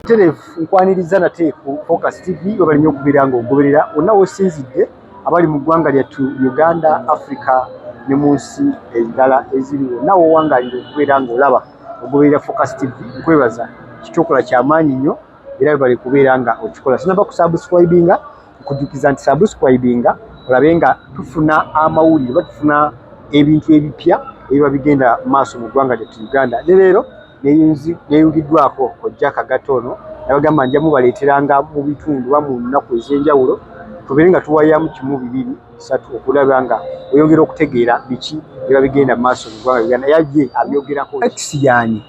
Terevu nkwaniriza nate ku Focus TV, webale nnyo okubeera ng'ogoberera wonna w'osinzidde, abali mu ggwanga lyattu Uganda, Africa ne mu nsi endala eziri wonna w'owangaalira okubeera ng'olaba ogoberera Focus TV. Nkwebaza kikyokola kyamaanyi nnyo era webale kubeera nga okikola. Sinaba kusubscribinga, nkujjukiza nti subscribinga olabe nga tufuna amawulire oba tufuna ebintu ebipya ebiba bigenda maaso mu ggwanga lyattu Uganda. Ne leero neyungiddwako Kojja Kagato ono, nabagamba nja mubaleeteranga mu bitundu oba mu nnaku ez'enjawulo tubeere nga tuwayamu kimu, bibiri, bisatu okulaba nga oyongera okutegeera biki biba bigenda mu maaso mu ggwanga Uganda. Yajje abyogerako. Ex yaani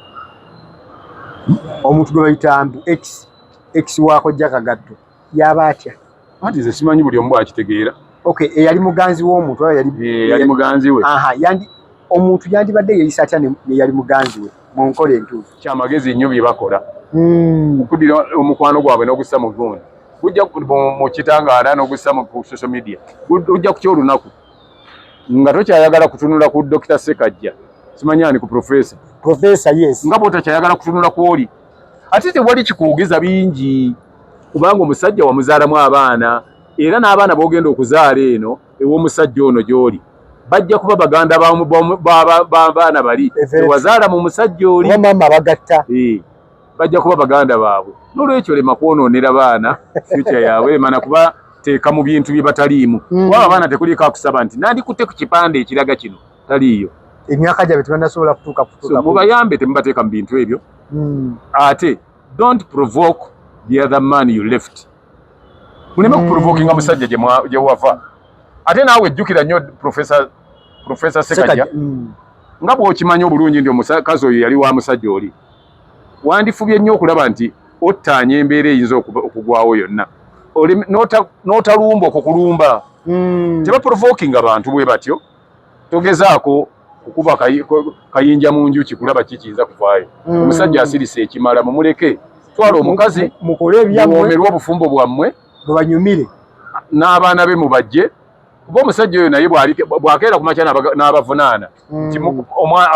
omuntu gwe bayita mbu ex, ex wa Kojja Kagatto yaba atya? Anti nze simanyi, buli omu bwakitegeera. Okay, eyali muganzi w'omuntu oba yali yali muganzi we. Aha, yandi omuntu yandibadde yeeyisa atya ne yali muganzi we mu nkola entuufu? Kyamagezi nnyo bye bakola okuddira omukwano gwabwe n'ogussa mu gundi, gujja mu kitangaala n'ogussa mu social media, ojja kutya olunaku nga tokyayagala kutunula ku Dokita Sekajja, simanyi ani, ku professor. Professor, yes. Nga bw'otakyayagala kutunula ku oli, ate tewali kikuwugiza bingi, kubanga omusajja wamuzaalamu abaana, era n'abaana b'ogenda okuzaala eno ew'omusajja ono gy'oli bajja kuba baganda b'abaana bali ewazaala mu musajja oli. Maama bagatta. Bajja kuba baganda baabwe. N'olwekyo lema kwonoonera baana future yaabwe, lema na kubateeka mu bintu bye bataliimu, kuba abaana tekuliiko akusaba nti nandikutte ku kipande ekiraga kino, taliiyo. Emyaka gyabwe tebanasobola kutuuka kutuuka. Mubayambe, temubateeka mu bintu ebyo. Ate don't provoke the other man you left, muleme kuprovokinga musajja gye wava. Ate naawe jjukira nnyo Professor Sekajja, nga bw'okimanyi obulungi nti omukazi oyo yali wa musajja oli, wandifubye nnyo okulaba nti ottaanya embeera eyinza okugwawo yonna, n'otalumba okwo kulumba. Tebaprovokinga bantu bwe batyo. Togezaako kukuba kayinja mu njuki kulaba kikiyinza kuvaayo. Omusajja asirise ekimala, mumuleke. Twala omukazi, mukole ebyammwe, muwoomerwe obufumbo bwammwe, bwebanyumire. N'abaana be mubajje, kuba omusajja oyo naye bw'akeera ku makya n'abavunaana nti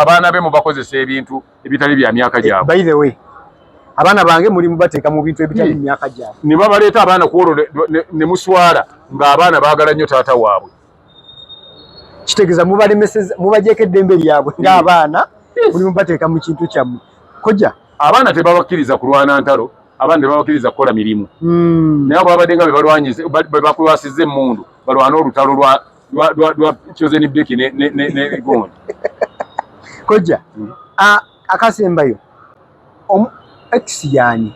abaana be mubakozesa ebintu ebitali bya myaka gyabwe. By the way, abaana bange muli mubateeka mu bintu ebitali mu myaka gyabwe. Ne babaleeta abaana ku olwo ne muswala ng'abaana baagala nnyo taata waabwe. Kitegeeza mubalemeseza, mubagyeko eddembe lyabwe ng'abaana, muli mubateeka mu kintu kyammwe. Kojja, abaana tebabakkiriza kulwana ntalo, abaana tebabakkiriza kukola mirimu, naye abo babadde nga be bakulwasizza emmundu balwane olutalo lwa Chosen Becky ne gondi. Kojja, akasembayo, ex yaani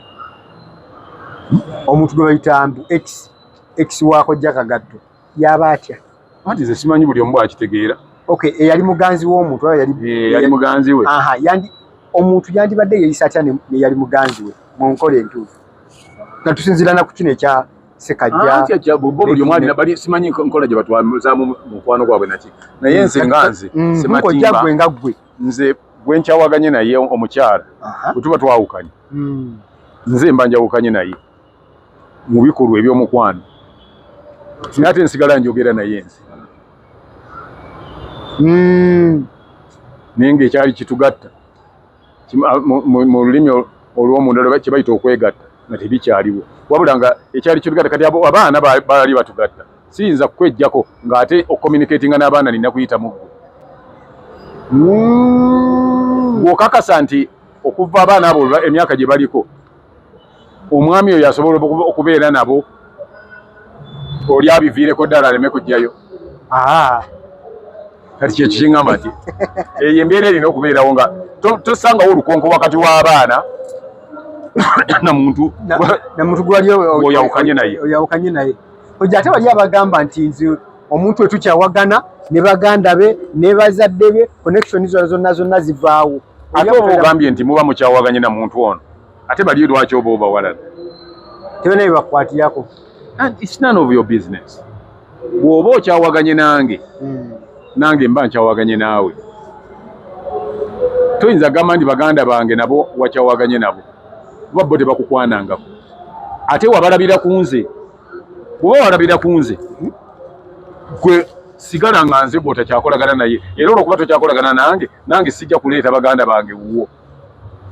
omuntu gwe bayita mbu ex, ex wa Kojja Kagatto yaba atya? Anti nze simanyi, buli omu bwakitegeera. Okay, eyali muganzi w'omuntu oba yali yali muganzi we. Aha, yandi omuntu yandibadde yeeyisa atya ne yali muganzi we mu nkola entuufu, nga tusinziira na ku kino ekya Sekajja? Anti ajja bo buli omu alina bali, simanyi nkola gye batwazaamu mukwano gwabwe naki, naye nze nga nze Kojja, Sematimba, gwe nga ggwe, nze gwe nkyawaganye naye omukyala, bwe tuba twawukanye, nze mba njawukanye naye mu bikolwa eby'omukwano, naye ate nsigala njogera naye nze, naye ng'ekyali kitugatta mu lulimi olw'omunda kye bayita okwegatta nga tebikyaliwo, wabula nga ekyali kitugatta kati abo abaana baali batugatta, siyinza kukwejjako ng'ate ocommunicatinga n'abaana nina kuyita mu ggwe. Bw'okakasa nti okuva abaana abo emyaka gye baliko omwami oyo asobola okubeera nabo, oli abiviireko ddala aleme kujjayo. Kati kyekyo kiŋŋamba nti eyo embeera erina okubeerawo nga tosangawo olukonko wakati w'abaana na muntu na muntu gwali oyawukanye naye. Oyawukanye naye. Ojja ate bali abagamba nti nze omuntu wetukyawagana ne baganda be ne bazadde be, connection zonna zonna zonna zivaawo. Ate oba ogambye nti muba mukyawaganye na muntu ono, ate bali lwaki oba obawalana? Tebana bye bakwatirako. And it's none of your business. Bw'oba okyawaganye nange, nange mba nkyawaganye naawe. Toyinza kugamba nti baganda bange nabo wakyawaganye nabo, kuba bo tebakukwanangako, ate wabalabira ku nze. Bw'oba walabira ku nze, gwe sigala nga nze bw'otakyakolagana naye, era olwokuba tokyakolagana nange, nange sijja kuleeta baganda bange wuwo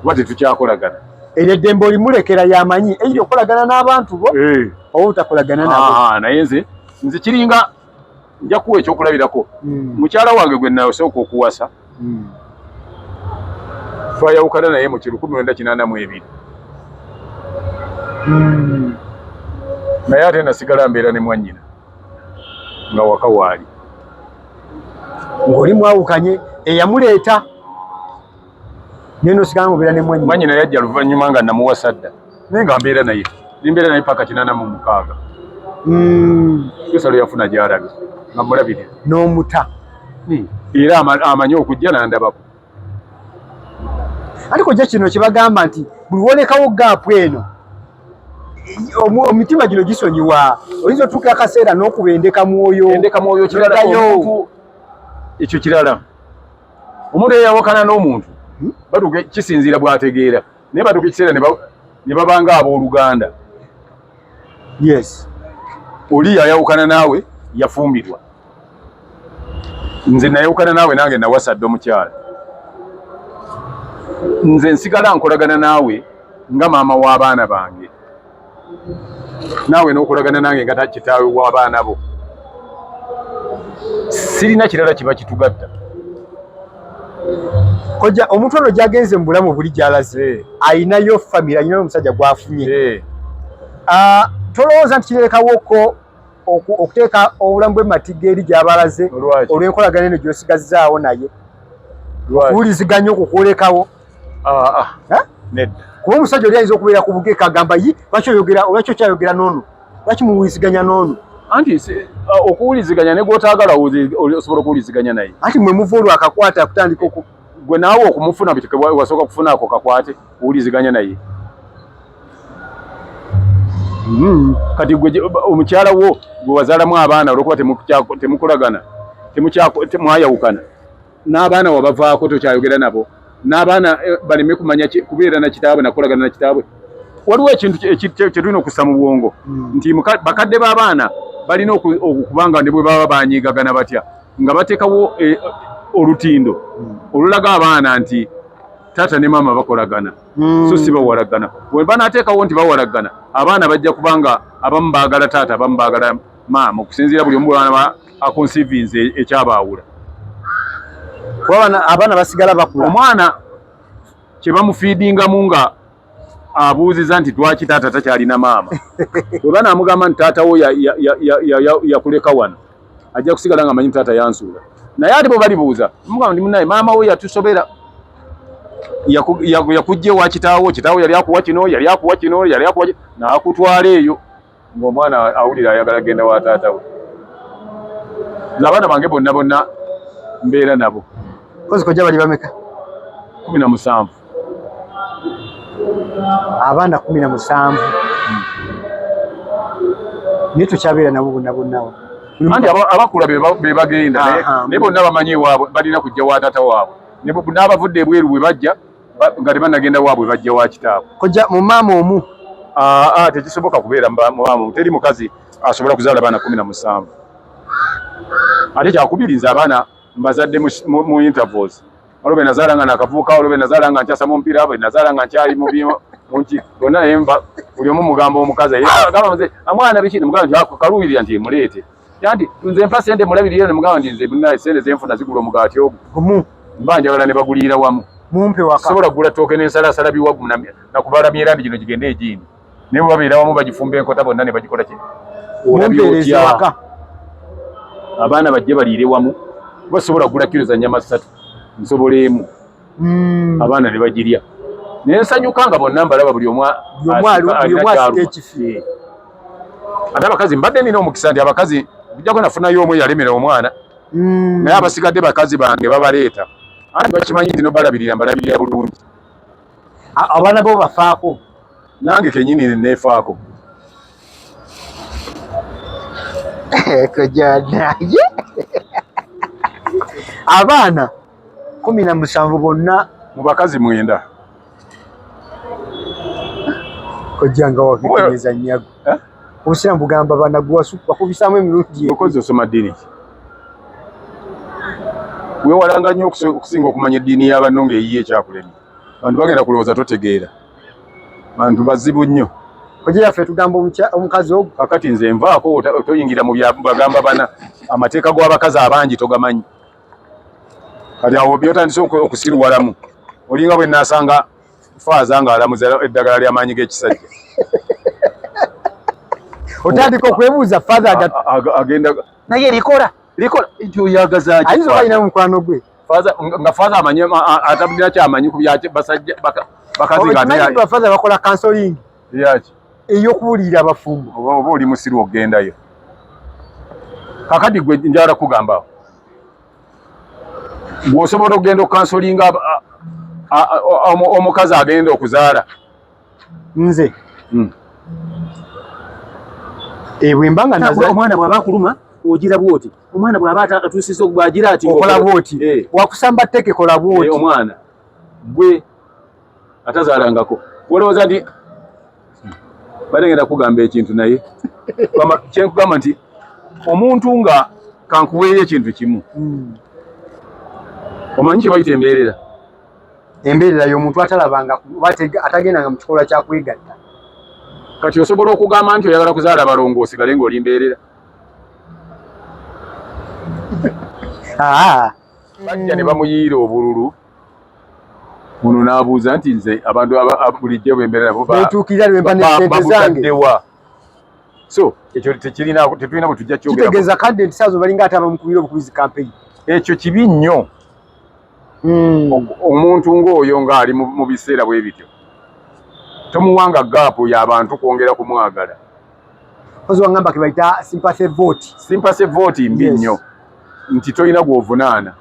kuba tetukyakolagana. Eryo eddembe olimulekera yamanyi eyiri okukolagana n'abantu bo eh. oba obutakolagana nabo. Naye nze kiringa nja kuwa ekyokulabirako. Mukyala wange gwe nasooka okuwasa twayawukana naye mu 1982. Naye ate nasigala mbeera ne mwannyina nga waka waali. Ng'oli mwawukanye eyamuleeta naye nosigala ng'obeera ne mwannyina. Mwannyina yajja luvannyuma nga namuwasa dda naye nga mbeera naye nimbeera naye paka 86. Yosalo yafuna gy'alabye nga mulabirira n'omuta era amanyi okujja n'andabako. Ate kojja kino kye bagamba nti buli wolekawo gap eno omitima gino gisonyiwa, oyinza otuuka akaseera n'okuba endeka mwoyo. Endeka mwoyo kirala, omuntu ekyo kirala, omuntu eyawakana n'omuntu batuuka kisinziira bw'ategeera, naye batuuka ekiseera ne babanga abooluganda. Oli yayawukana naawe yafumbirwa, nze nayawukana naawe nange nawasa dda omukyala, nze nsigala nkolagana naawe nga maama w'abaana bange, naawe n'okolagana nange nga kitaawe w'abaana bo. Sirina kirala kiba kitugatta. Kojja, omuntu ono gyagenze mu bulamu buli gy'alaze ayinayo famire, ayinayo omusajja gw'afunye. Ah, tolowooza nti kirerekawoko okuteeka obulamu bwe matiga eri gy'abalaze olw'enkolagana eno gy'osigazzaawo naye, okuwuliziganya okwo kwolekawo? Ah, ah. Nedda. Kuba omusajja oli ayinza okubeera ku bugeeka agamba, yi lwaki oyogera, lwaki okyayogera n'ono, lwaki muwuliziganya n'ono? Anti okuwuliziganya ne gw'otaagala osobola okuwuliziganya naye. Anti mwe muva olwo akakwate akutandika oku Gwe naawe okumufuna wasooka kufuna ako kakwate kuwuliziganya naye. Kati gwe omukyala wo gwe wazaalamu abaana, olwokuba temukolagana, temwayawukana n'abaana wabavaako, tokyayogera nabo n'abaana baleme kumanya kubeera na kitaabwe nakukolagana na kitaabwe. Waliwo ekintu kye tulina okussa mu bwongo nti bakadde b'abaana balina okubanga ne bwe baba banyiigagana batya nga bateekawo olutindo olulaga abaana nti taata ne maama bakolagana so si bawalagana. Bwe banaateekawo nti bawalagana, abaana bajja kubanga abamu baagala taata, abamu baagala maama, okusinziira buli omu bwana aconsivinze ekyabaawula. Kuba abaana basigala bakula. Omwana kye bamufiidingamu nga abuuziza nti lwaki taata takyalina maama, bwe banaamugamba nti taata wo yakuleka wano, ajja kusigala nga amanyi taata yansuula. Naye ate bwe balibuuza mugamba nti munaye maama we yatusobera, yakujja ewa kitaawo, kitaawo yali akuwa kino, yali akuwa kino, yali akuwa kino, n'akutwala eyo, ng'omwana awulira ayagala genda wa taata we. Nze abaana bange bonna bonna mbeera nabo. Kozi kojja bali bameka? 17. Abaana 17, naye tokyabeera nabo bonna bonnawo? Anti abakula be bagenda, naye bonna bamanyi ewaabwe balina kujja wa taata waabwe. N'abavudde ebweru bwe bajja nga tebanagenda waabwe bajja wa kitaabwe. Kojja, mu maama omu? Aa, tekisoboka kubeera mu maama. Teri mukazi asobola kuzaala baana 17. Ate kyakubiri, nze abaana mbazadde mu intervals. Waliwo be nazaala nga nakavuuka, waliwo be nazaala nga nkyasa mu mpiira, bwe nazaala nga nkyali mu munki bonna, naye mba buli omu mugamba omukazi agamba nze amwana biki, nemugamba nti kaluubirira nti muleete, anti nze mpa sente mulabirire, nemugamba nti nze munaye sente zenfuna zigula omugaati ogwo gumu, mba njagala ne baguliira wamu. Mumpe waka. Sobola kugula ttooke n'ensalasala biwagu nakubala myerandi gino gigende egindi, naye bwe babeera wamu bagifumba enkota bonna ne bagikola ki. Mumpeereze waka. Abaana bajje baliire wamu, kuba sobola kugula kiro za nnyama 3, nsobola emu. Abaana ne bagirya naye nsanyuka nga bonna mbalaba buli omu buli omu asika ekifi. Ate abakazi mbadde nina omukisa nti abakazi kujjako nafunayo omu eyalemera omwana, naye abasigadde bakazi bange babaleeta, anti bakimanyi nti nobalabirira mbalabirira bulungi. Abaana bo bafaako. Nange kenyini neefaako. Kojja naye abaana 17 bonna mu bakazi 9. Kojja nga wakekereza nnyago. Eh? Obusiraamu bugamba banaguwasu bakubisaamu emirundi. Okozi osoma ddiini ki? Weewalanga nnyo okusinga okumanya eddiini y'abanno ng'eyiye ekyakulemye. Abantu bagenda kulowooza totegeera. Bantu bazibu nnyo. Kojja yaffe tugamba omukazi ogwo. Kakati nze nvaako toyingira mu bagamba bana amateeka gw'abakazi abangi togamanyi. Kati awo byotandise okusiruwalamu olinga bwe nasanga faaza ng'alamuza eddagala ly'amaanyi g'ekisajja. Otandika okwebuuza faaza agenda naye likola likola nti oyagaza ki? Ayinza oba alina mukwano gwe. Faza nga faza amanyi atabulira kyamanyi ku bya basajja bakazi nga ate faza bakola counseling yaki ey'okubuulirira abafumbo. Oba oli musiru ogendayo. Kakati gwe njagala kugamba gwe osobola okugenda okukansolinga omukazi agenda okuzaala. Nze bwe mba nga omwana bw'aba akuluma ogira bw'oti, omwana bw'aba atuusizza bw'agira ati okola bw'oti, wakusamba tteke kola bw'oti. Omwana gwe atazaalangako olowooza nti balengera kugamba ekintu, naye kyenkugamba nti omuntu nga kankuweeyo ekintu kimu, omanyi kye bayita embeerera? Embeerera y'omuntu atalabanga atagendanga mu kikolwa kya kwegatta. Kati osobola okugamba nti oyagala kuzaala balongo osigale ng'oli mbeerera? Bajja ne bamuyiira obululu ono n'abuuza nti nze abantu bulijjo bembeera nabo betuukirira lwempa ne ssente zange. So ekyo tekirina tetulina bwe tujja kyogera. Kitegeeza kandi nti saazo balinga ate abamukubira obukubizi campaign. Ekyo kibi nnyo. Omuntu ng'oyo ng'ali mu biseera bwe bityo tomuwanga gaapu y'abantu kwongera kumwagala. Kozi wangamba ke bayita sympathy vote. Sympathy vote mbi nnyo nti tolina gw'ovunaana,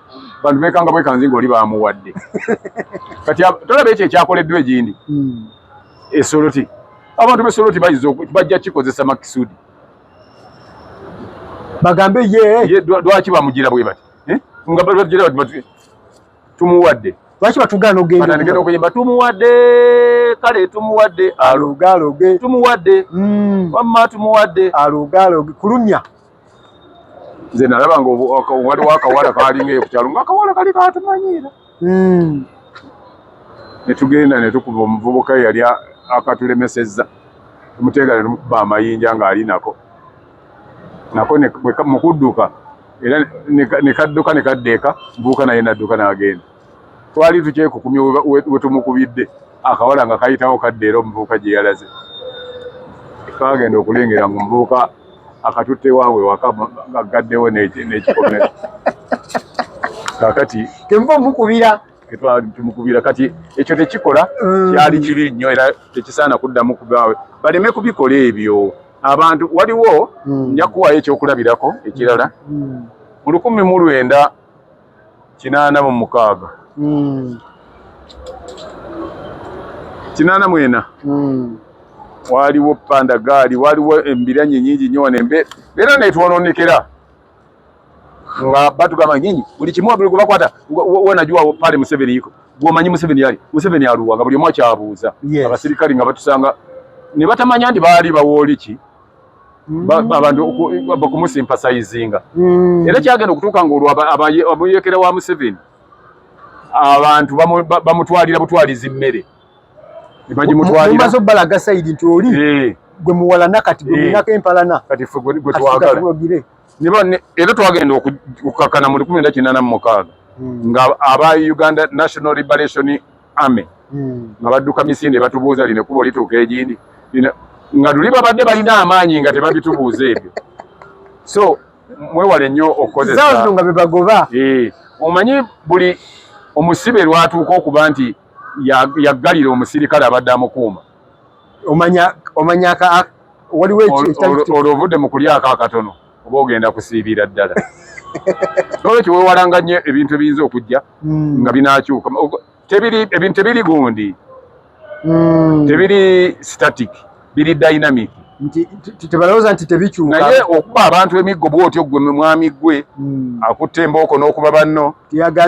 bantu bekanga bwekanzi ng'oli bamuwadde. Kati tolaba ekyo ekyakoleddwa egindi esoloti, abantu b'esoloti bayinza bajja kikozesa makisudi bagambe ye lwaki bamugira bwe bati nga bagira bati tumuwadde, lwaki batugaana ogenda okuyimba tumuwadde, kale tumuwadde alugaloge tumuwadde wamma tumuwadde alugaloge kulumya. Nze nalaba nga waliwo akawala kalinga eyo ku kyalo nga akawala kali katumanyiira, ne tugenda ne tukuba omuvubuka eyali akatulemesezza, tumuteega ne tumukuba amayinja ng'ali nako nako mu kudduka era ne kadduka ne kadda eka, muvubuka naye n'adduka n'agenda. Twali tukyekukumye we tumukubidde akawala nga kayitawo kadda era omuvubuka gye yalaze. Twagenda okulengera nga omuvubuka akatutte waabwe waka ng'aggaddewo n'ekikomera. Kaakati temuva mukubira tumukubira. Kati ekyo tekikola, kyali kibi nnyo era tekisaana kuddamu kubaawe, baleme kubikola ebyo abantu. Waliwo nja kuwaayo ekyokulabirako ekirala. Mu 1986 84 waliwo panda gaali, waliwo embiranye nyingi nnyo wano embeera netwononekera nga batugamba nyinyi buli kimu buli gwebakwata wanajua pale Museveni yiko gwomanyi Museveni yali Museveni aluwa nga buli omu akyabuuza. Abasirikale nga batusanga ne batamanya nti baali bawooli ki abantu okumusimpasayizinga. Era kyagenda okutuuka nga olwo abamuyekera wa Museveni abantu bamutwalira butwalizi mmere bagimutwalira. Mumaze obbalaga sayidi nti oli gwe muwalana kati gwe mulinako empalana kati ffe gwe twagala. Era twagenda okukakkana mu 1986 nga aba Uganda National Liberation Army nga badduka misinde batubuuza lino ekkubo lituuka egindi, nga luli babadde balina amaanyi nga tebabitubuuza ebyo. So mwewale nnyo okukozesa nga bebagoba. Omanyi buli omusibe lwatuuka okuba nti yaggalira omusirikale abadde amukuuma, omanya omanya waliwo olwo ovudde mu kulyako akatono oba ogenda kusiibira ddala. Nolwekyo weewalanga nnyo ebintu ebiyinza okujja nga binakyuka. Tebiri ebintu tebiri gundi, tebiri static, biri dynamic. Nti tebalowooza nti tebikyuka. Naye okuba abantu emiggo bw'otyo gwe mwami gwe akutte embooko n'okuba banno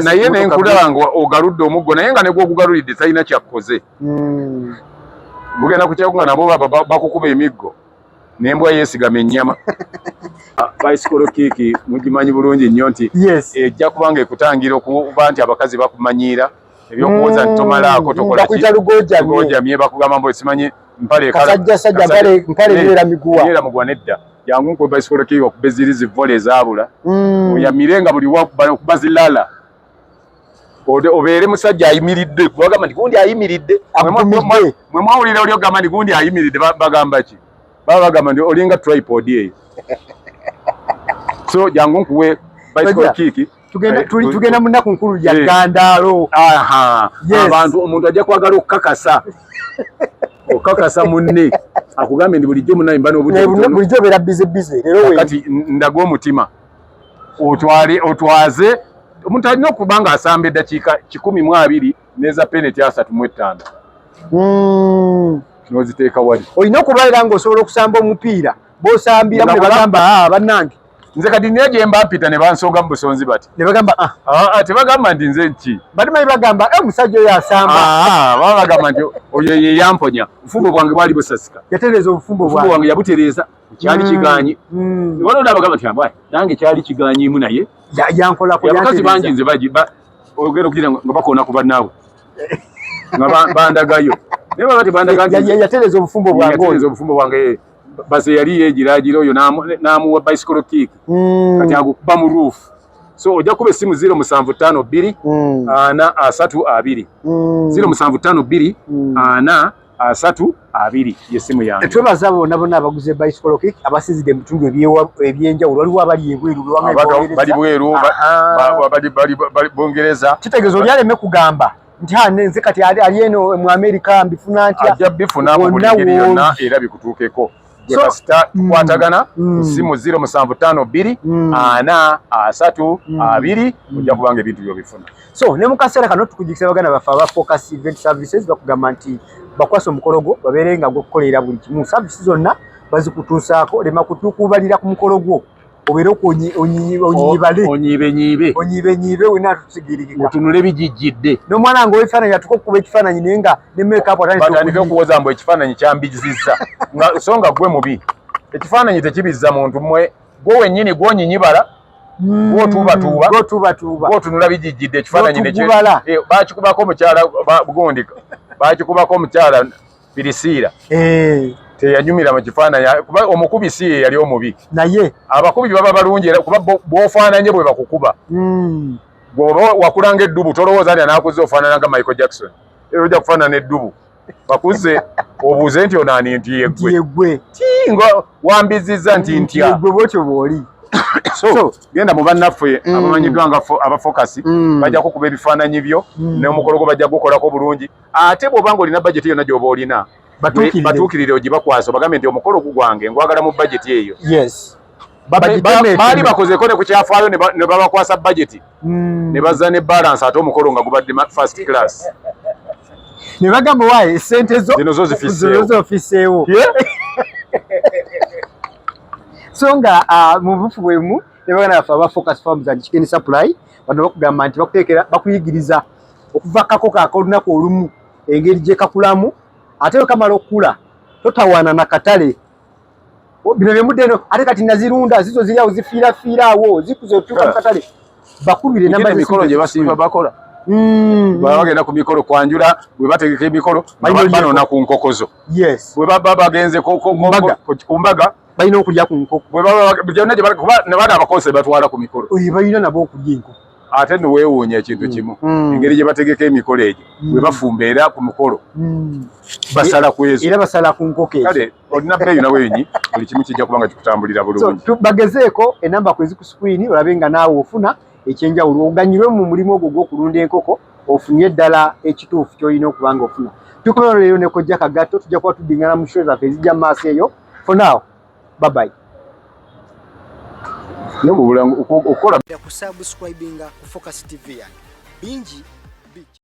naye nenkulaba nga ogaludde omuggo naye nga negwogugalulidde talina kyakkoze, bugenda kukyako nga nabo bakukuba emiggo nembwa yeesigama ennyama. Bicycle kick mugimanyi bulungi nnyo nti ejja kubanga ekutangira okuba nti abakazi bakumanyiira. Ebyokuwoza nti tomalaako, tokola ki? Bakuyita lugojamye. Lugojamye, bakugamba mbu simanyi mpale ekala- Kasajja sajja, mpale ebeera miguwa. Ebeera muguwa. Nedda, jangu nkuwe bicycle kick, okube ziri zi volley ezaabula, oyamire nga buli okuba zilala. Obeere musajja ayimiridde, bagamba nti gundi ayimiridde. Agumidde. Mwe mwawulira oli ogamba nti gundi ayimiridde, bagamba ki? Baba bagamba nti olinga tripod eyo. So jangu nkuwe bicycle Tojja. kick. Tugenda tugenda mu nnaku nkulu ya gandaalo. Aha. Yes. Abantu, omuntu ajja kwagala okukakasa munne akugambe nti bulijjo munaye mba n'obudde butono. Bulijjo obeera busy busy, leero we Kati ndaga omutima otwale otwaze. Omuntu alina okuba nga asamba eddakiika 120 n'eza peneti 35 n'oziteeka wali. Olina okubeera ng'osobola okusamba omupiira b'osambiramu ne bagamba, "Ah, bannange." Nze kati nina gye mba mpita ne bansonga mu busonzi bati. Ne bagamba, "Ah." Ah, ah, tebagamba nti nze ki. Balimanyi bagamba, "Eh, omusajja oyo asamba." Ah, baba bagamba nti oyo ye yamponya, obufumbo bwange bwali busasika. Yatereeza obufumbo Obufumbo bwange. Bwange yabutereeza, kyali kiganyi. Waliwo n'abagamba nti abwayi nange kyali kiganyimu naye Yankolako. Abakazi Yantereeza. bangi nze bagi ogenda okugira nga bakoona ku bannaabwe nga bandagayo, naye baba tebandaga nti Yatereeza obufumbo bwange yatereeza oyo. Obufumbo bwange, baze yali yeegiraagira oyo n'amuwa bicycle kick. Kati agukuba mu roof. So ojja kuba essimu 0752 40 32. 0752 40 32 yessimu yange. Twebaza bonna bonna abaguze bicycle kick abasinzidde mu bitundu ebyenjawulo. Waliwo abali ebweru bewamu Abantu bali bweru, bali Bungereza. Kitegeeza oli aleme kugamba nti, "Ha, nze kati ali eno mu Amerika, mbifuna ntya?" Ajja bifuna mu buli Wonna ngeri yonna w'oli. era bikutuukeko. Gwe kasita tukwatagana ku ssimu 0752 40 32, ojja kubanga ebintu byobifuna. So ne mu kaseera kano tukujjukisa baganda baffe aba Focus Event Services, bakugamba nti bakwasa omukolo gwo babeere nga gwokukolera buli kimu, service zonna bazikutuusaako. Lema kutukubalira ku mukolo gwo, obeere onyinyibale. Onyiibenyiibe. Onyiibenyiibe wena tusigirikika. Otunule bijijjidde. N'omwana nga owebifaananyi atuka okukuba ekifaananyi naye nga ne makeup atandise. Batandike okuwoza mbu ekifaananyi kyambizizza, nga so nga gwe mubi. Ekifaananyi tekibizza muntu, mwe gwe wennyini gwonyinyibala, gwotuubatuuba. Gwotuubatuuba. Gwotunula bijijjidde ekifaananyi. N'otugubala. Bakikubako omukyala gundi, bakikubako omukyala Pirisiira. Teyanyumira mu kifaananyi kuba omukubi si ye yali omubi. Naye abakubi baba balungi era kuba bw'ofaananye bwe bakukuba. Bw'oba wakulanga eddubu, tolowooza nti anaakuze ofaanana nga Michael Jackson, era ojja kufaanana eddubu. Bakuze obuuze nti onaani, nti nti yeggwe. Yeggwe. Ti nga wambizizza nti ntya. Yeggwe, bwotyo bw'oli. So genda mu bannaffe abamanyiddwa nga aba Focus, bajja kukuba ebifaananyi byo n'omukolo gwo bajja gukolako bulungi. Ate bw'oba nga olina bajeti yonna gy'oba olina, Batuukirire. Batuukirire ogibakwasa, obagambe nti omukolo gwange ngwagala mu bajeti eyo. Bagiteme. Baali bakozeeko ne ku kyafaayo ne babakwasa bajeti ne bazza ne balance, ate omukolo nga gubadde first class. Ne bagamba, "Waaye esente zo Zino zo zifisseewo." Zino zofisseewo. So nga mu bufu bwemu ne baganda baffe aba Focus Farms and Chicken Supply, bano bakugamba nti bakuteekera, bakuyigiriza okuva kako ak'olunaku olumu engeri gye kakulamu, ate bwe kamala okukula totawaana na katale. Bino byemudde eno, ate kati nazirunda zizo ziri awo zifiirafiira awo, zikuze otuuka mu katale, bakubire Namba enamba emikolo gye basimba bakola. Baba bagenda ku mikolo kwanjula, bwe bategeka emikolo Balina olyeko. banona ku nkokozo. Bwe baba bagenze Mbaga. ku mbaga, balina okulya ku nkoko. Bwe baba byonna gye kuba ne bana abakozesa batwala ku mikolo. Balina nabo okulya enkoko. Ate nno weewuunya ekintu kimu, engeri gye bategeka emikolo egyo, bwe bafumba era ku mukolo basala ku ezo. Era basala ku nkoko ezo. Kale olina bbeeyi nawenyi, buli kimu kijja kuba nga kikutambulira So bulungi. Bagezeeko enamba kwezi ku screen, olabe nga naawe ofuna ekyenjawulo, oganyulwe mu mulimu ogwo gw'okulunda enkoko, ofunye ddala ekituufu ky'olina okuba nga ofuna. Tukomeo leero ne Kojja Kagatto, tujja kuba tuddingana mu show zaffe ezijja mu maaso eyo. For now, bye bye. Okukola Kusubscribinga ku Focus TV yange bingi bijja.